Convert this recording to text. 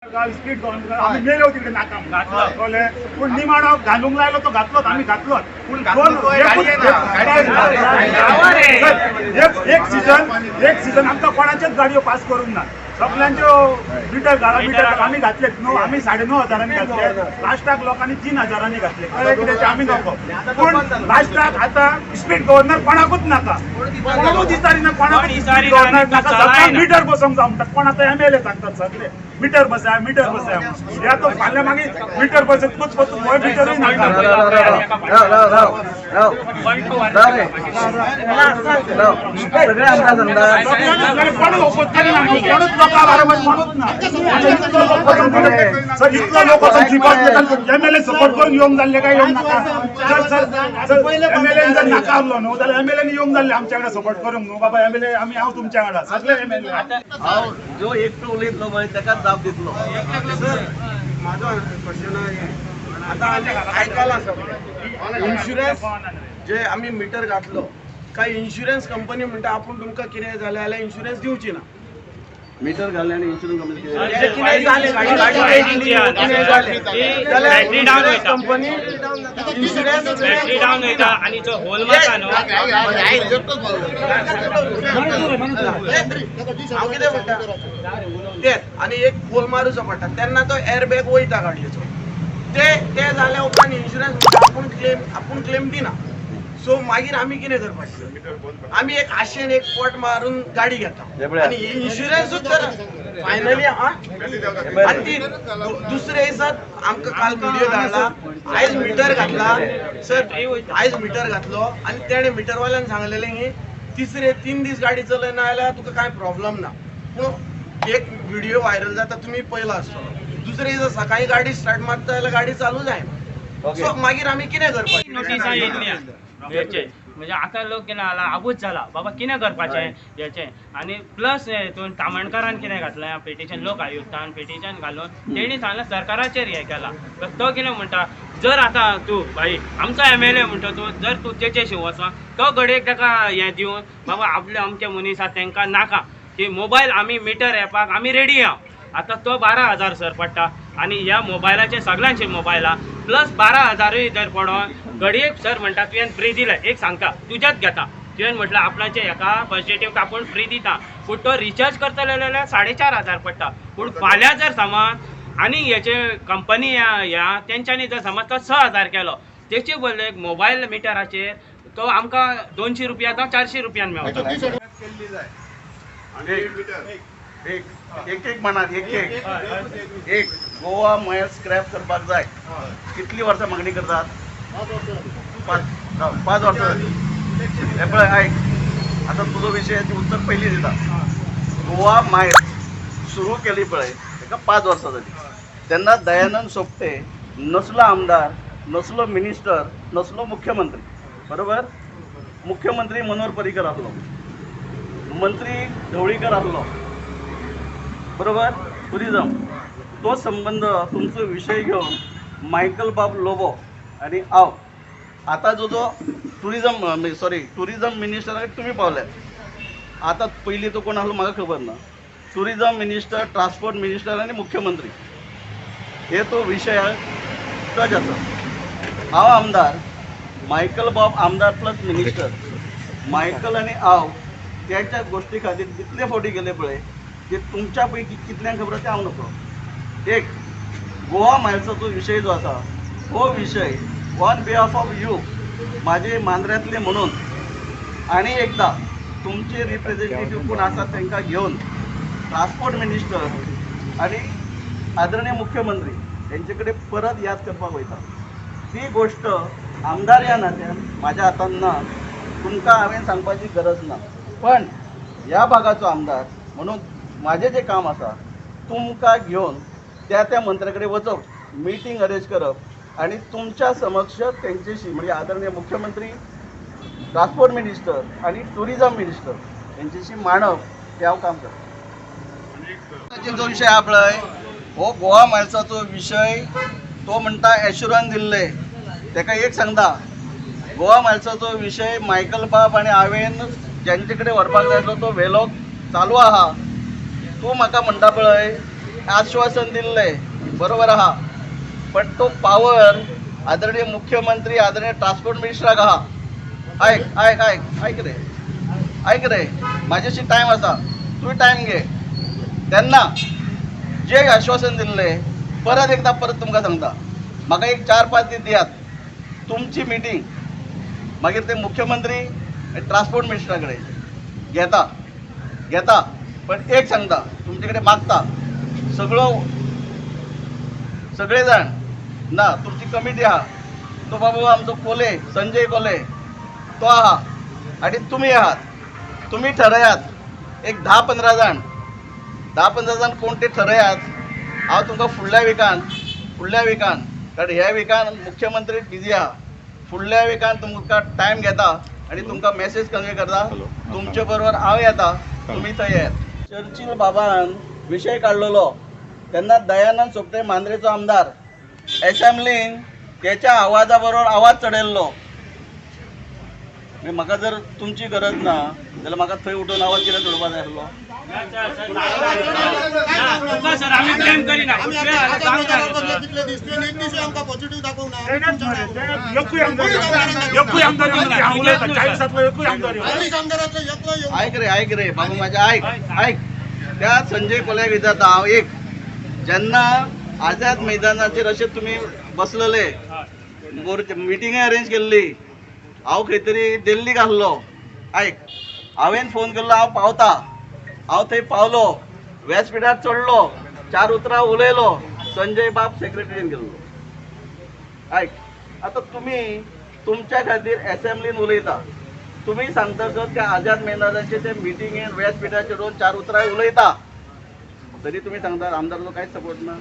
Speed governor आमी मेलो तिकडे नाका घातलो. कळ्ळें? पूण निमाणो घालूंक लायलो तो घातलोच, आमी घातलोच. पूण घातलो दोन तो गाडी येना. गाडी एक एक सीझन, एक सीझन आमकां कोणाचेच गाडयो पास करूंक ना. सगल्यांच्यो मिटर घाला, मिटर घाला. आमी घातलेत न्हू, आमी 9,500 घातले. लास्टाक लोकांनी 3,000 घातले. कळ्ळें कितें तें आमी नको. पूण लास्टाक आतां स्पीड गव्हर्नर कोणाकूच नाका, कोणूच दिसारी ना, कोणाकूच कोण स्पीड दिसारी ना, गव्हर्नर आनी नाका. चलायना. सगळ्यांक मिटर बसोवंक जाय म्हणटात. कोण आतां एमएलए सांगतात सगळे, मिटर बसया, मिटर बसया म्हणून. हे आतां फाल्यां मागीर मिटर बसतकूच वचून होय मिटरूय नाका. राव राव राव राव राव राव रे. राव. सगळे आमकां सांगता. सगळ्यांनी कोणूच ओपोज करिना, कोणूच लोकां बरोबर कोणूच ना. इतलो लोक वचून सर, इतलो लोक वचून जिखत एमएलए सपोर्ट करून येवंक जाल्ले काय येवंक नाका? जर सर जर एमएलए जर नाका आसलो न्हू जाल्यार एमएलए येवंक जाल्ले आमच्या कडेन सपोर्ट करूंक न्हू. बाबा एमएलए, आमी हांव तुमच्या वांगडा, सगळे एमएलए. हांव जो एकटो उलयतलो पळय ताकाच जाप दितलो. माझो क्वेश्चन आतां आमी आयकलां सगळें. इन्शुरन्स जे आमी मिटर घातलो काय इन्शुरन्स कंपनी म्हणटा आपूण तुमकां कितें जालें जाल्यार इन्शुरन्स दिवची ना. मिटर घालले आनी इन्शुरन्स कंपनी कितें? म्हणजे कितें जालें, गाडी गाडी कितें जालें जाल्यार बॅटरी डावन इन्शुरन्स वयता. कंपनी इन्शुरन्स बॅटरी डावन वयता आनी जो होल मारता न्हू. हांव कितें म्हणटा तेच, आनी एक होल मारूचो पडटा तेन्ना तो एअर बॅग वयता गाडयेचो. ते ते जाल्या उपरांत इन्शुरन्स म्हणटा आपूण क्लेम दिना. सो मागीर आमी कितें करपाचें? आमी एक आशेन एक पोट मारून गाडी घेता आनी इन्शुरन्सूच तर फायनली आनी ती दुसरे दिसा आमकां काल व्हिडिओ धाडला, आयज मिटर घातला सर, आयज मिटर घातलो आनी तेणे मिटरवाल्यान सांगलेलें की तिसरे 3 दीस गाडी चलयना जाल्यार तुका कांय प्रॉब्लम ना. पूण एक व्हिडिओ व्हायरल जाता, तुमी पळयला आसतलो, दुसरे दिसा सकाळी गाडी स्टार्ट मारता जाल्यार गाडी चालू जायना. सो मागीर आमी कितें करपाचें? नोटिसां येयल्ली हेचे, म्हणजे आतां लोक कितें जाला, आबूज जाला, बाबा कितें करपाचें हेचें. आनी प्लस हितून तामणकारान कितें घातलें पिटिशन, लोक आयुक्तान पिटिशन घालून तेणी सांगलें सरकाराचेर हें केलां. तर तो कितें म्हणटा, जर आतां तूं भाई आमचो एमएलए म्हणटा, तूं जर तूं तेचेशी वचोन तो घडयेक ताका हें दिवन बाबा आपले अमके मनीस आसा तांकां नाका की मोबायल, आमी मिटर येवपाक आमी रेडी आहा. आतां तो 12,000 सर पडटा आनी ह्या मोबायलाचे सगळ्यांचे मोबायल आहा, प्लस 12,000ूय जर पडोन घडयेक सर म्हणटा तुवें फ्री दिले. एक सांगता, तुज्याच घेता, तुवें म्हटल्यार आपणाचे हेका पॉझिटीव आपूण फ्री दिता, पूण तो रिचार्ज करतले जाल्यार 4,500 पडटा. पूण फाल्यां जर समज आनी हेचे कंपनी ह्या तेंच्यांनी जर समज तो 6,000 केलो, तेचे बदले मोबायल मिटराचेर तो आमकां 200 रुपया जावं 400 रुपयान मेवता. केल्ली जाय आणि मिटर. एक एक एक म्हणात, एक एक एक. गोवा मायल्स स्क्रॅप करपाक जाय. कितली वर्सां मागणी करतात? 5, 5 वर्सां जाली. हे पळय, आयक, आतां तुजो विशय उत्तर पयलीं दिता. गोवा मायल्स सुरू केली पळय, ताका 5 वर्सां जाली. तेन्ना दयानंद सोपटे नसलो आमदार, नसलो मिनिस्टर, नसलो मुख्यमंत्री, बरोबर? मुख्यमंत्री मनोहर पर्रीकर आसलो, मंत्री ढवळीकर आसलो, बरोबर? टुरिझम तो संबंध तुमचो विशय घेवन मायकल बाब लोबो आनी हांव आतां जो जो टुरिझम, सॉरी, टुरिझम मिनिस्टराक तुमी पावल्यात. आतां पयलीं तो कोण आसलो म्हाका खबर ना. टुरिझम मिनिस्टर, ट्रान्सपोर्ट मिनिस्टर आनी मुख्यमंत्री हे तो विशय टच आसा. हांव आमदार, मायकल बाब आमदार प्लस मिनिस्टर. मायकल आनी हांव त्याच्या गोश्टी खातीर जितले फावटी गेले पळय, ते तुमच्या पैकी कितल्यांक खबर आसा तें हांव नकळो. एक गोवा मायल्साचो विशय जो आसा, हो विशय ऑन बिहाफ ऑफ you, माझे मांद्र्यांतले म्हणून आनी एकदां तुमचे रिप्रेझेंटेटिव्ह कोण आसा तांकां घेवन ट्रान्सपोर्ट मिनिस्टर आनी आदरणीय मुख्यमंत्री यांचे कडेन परत याद करपाक वयता. ती गोश्ट आमदार ह्या नात्यान म्हाज्या हातान ना, तुमकां हांवें सांगपाची गरज ना. पण ह्या भागाचो आमदार म्हणून म्हाजें जें काम आसा, तुमकां घेवन त्या त्या मंत्र्या कडेन वचप, मिटींग अरेंज करप आनी तुमच्या समक्ष तेंच्याशी, म्हणजे आदरणीय मुख्यमंत्री, ट्रान्सपोर्ट मिनिस्टर आनी टुरिझम मिनिस्टर हेंच्याशी मांडप, हें हांव काम करता. जो विशय आहा पळय, हो गोवा मायल्साचो विशय, तो म्हणटा एश्युरन्स दिल्ले. तेका एक सांगता, गोवा मायल्साचो विशय मायकल बाब आनी हांवें ज्यांचे कडेन व्हरपाक जाय आसलो तो व्हेलो, चालू आहा. तूं म्हाका म्हणटा पळय. आश्वासन दिल्लें बरोबर आहा, पण तो पावर आदरणीय मुख्यमंत्री, आदरणीय ट्रान्सपोर्ट मिनिस्टराक आहा. आयक आयक आयक आयक रे, आयक रे, म्हाज्याशी टायम आसा, तूं टायम घे. तेन्ना जे आश्वासन दिल्लें परत एकदां परत तुमकां सांगता, म्हाका एक 4-5 दीस दियात. तुमची मिटींग मागीर ते मुख्यमंत्री आनी ट्रान्सपोर्ट मिनिस्टरा कडेन घेता घेता. पण एक सांगता, तुमचे कडेन मागता, सगळो सगळे जाण ना तुमची कमिटी आहा, तो बाबू आमचो कोले, संजय कोले तो आहा आनी तुमी आहात, तुमी ठरयात एक 10-15 जाण, 10-15 जाण कोण ते ठरयात. हांव तुमकां फुडल्या विकान, फुडल्या विकान, कारण ह्या विकान मुख्यमंत्री बिजी आहा, फुडल्या विकान तुमकां टायम घेता आनी तुमकां मॅसेज कन्वे करता. तुमचे बरोबर हांव येता, तुमी थंय येयात. चर्चिल बाबान विशय काडलेलो तेन्ना दयानंद सोपटे मांद्रेचो आमदार एसेंब्लीन त्याच्या आवाजा बरोबर आवाज चडयल्लो. म्हाका जर तुमची गरज ना जाल्यार म्हाका थंय उठून आवाज कित्याक चडोवपा जाय आसलो? तुका सर आमी ब्लेम करिना. तेणेच मरे, तेणेच एकूय आमदार, एकूय आमदार येवंक ना. हांव उलयतां, 40तांतलो एकूय आमदार येवंक ना. ऐक रे, ऐक रे बाबू माझ्या, ऐक ऐक. त्या संजय कोल्याक विचारता हांव एक, जेन्ना आझाद मैदानाचेर अशें तुमी बसलेले, मिटींगय अरेंज केल्ली, हांव खंय तरी दिल्लीक आसलो. आयक, हांवें फोन केल्लो, हांव पावता. हांव थंय पावलो, व्यासपिठार चडलो, 4 उतरां उलयलो, संजय बाब सेक्रेटरीन गेल्लो. आयक, आतां तुमी तुमच्या खातीर एसेंब्लीन उलयता, तुमी सांगतकच त्या आझाद मैदानाचे ते मिटिंगेन व्यासपिठाचेर 4 उतरां उलयता, तरी तुमी सांगता आमदाराचो कांयच सपोर्ट ना.